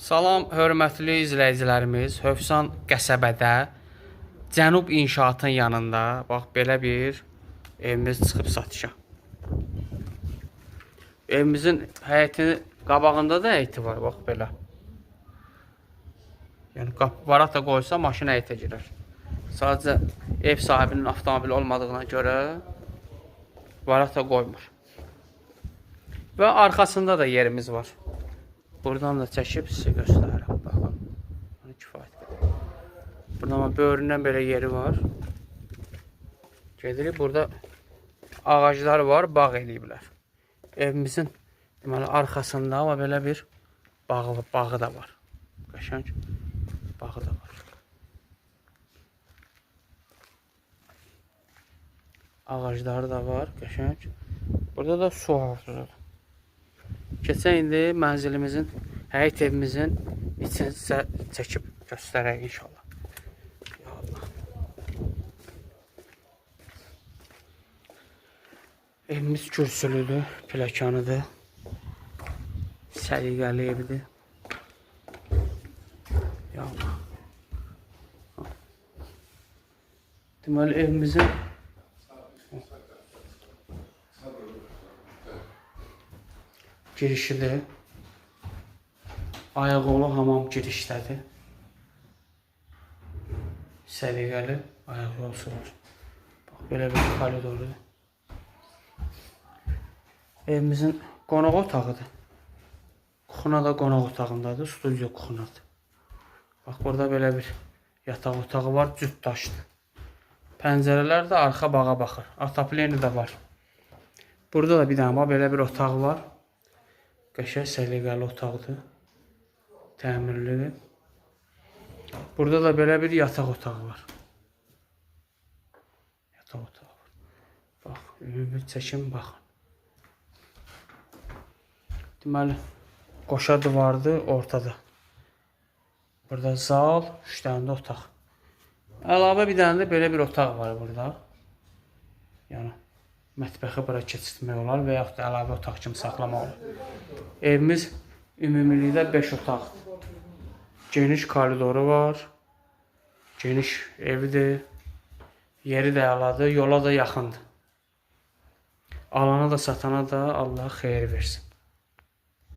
Salam, hörmətli izləyicilərimiz. Hövsan qəsəbədə Cənub inşaatın yanında bax belə bir evimiz çıxıb satışa. Evimizin həyətinin qabağında da həyəti var, bax belə. Yəni varata qoysa maşın həyətə girər. Sadəcə ev sahibinin avtomobili olmadığına görə varata qoymur. Və arxasında da yerimiz var. Buradan da çəkib sizə göstərirəm. Baxın. Yəni kifayət qədər. Buradan amma böyründən belə yeri var. Gedirik. Burada ağaclar var, bağ eləyiblər. Evimizin deməli arxasında amma belə bir bağı da var. Qəşəng bağı da var. Ağacları da var, qəşəng. Burada da su havuzudur. Keçək indi mənzilimizin, həyət evimizin içini sizə çəkib göstərək inşallah. Ya Allah. Evimiz kürsülüdür, pləkanıdır. Səliqəli evdir. Ya Allah. Deməli evimizin girişidir. Ayaqyolu hamam girişdədir. Səliqəli ayaqyolusu var. Bax, belə bir koridorudur. Evimizin qonaq otağıdır. Kuxuna da qonaq otağındadır, studiya kuxunadır. Bax, burada belə bir yataq otağı var, cüt daşdır. Pəncərələr də arxa bağa baxır. Atapleni də var. Burada da bir dənə belə bir otaq var. Qəşəng səliqəli otaqdır. Təmirlidir. Burada da belə bir yataq otağı var. Yataq otağı var. Bax, ümumi çəkim baxın. Deməli, qoşa divardır ortada. Burada zal, 3 dənə də otaq. Əlavə bir dənə də belə bir otaq var burada. Yəni, mətbəxi bura keçirtmək olar və yaxud da əlavə otaq kimi saxlamaq olar. Evimiz ümumilikdə 5 otaqdır. Geniş koridoru var. Geniş evidir. Yeri də əladır, yola da yaxındır. Alana da satana da Allah xeyir versin.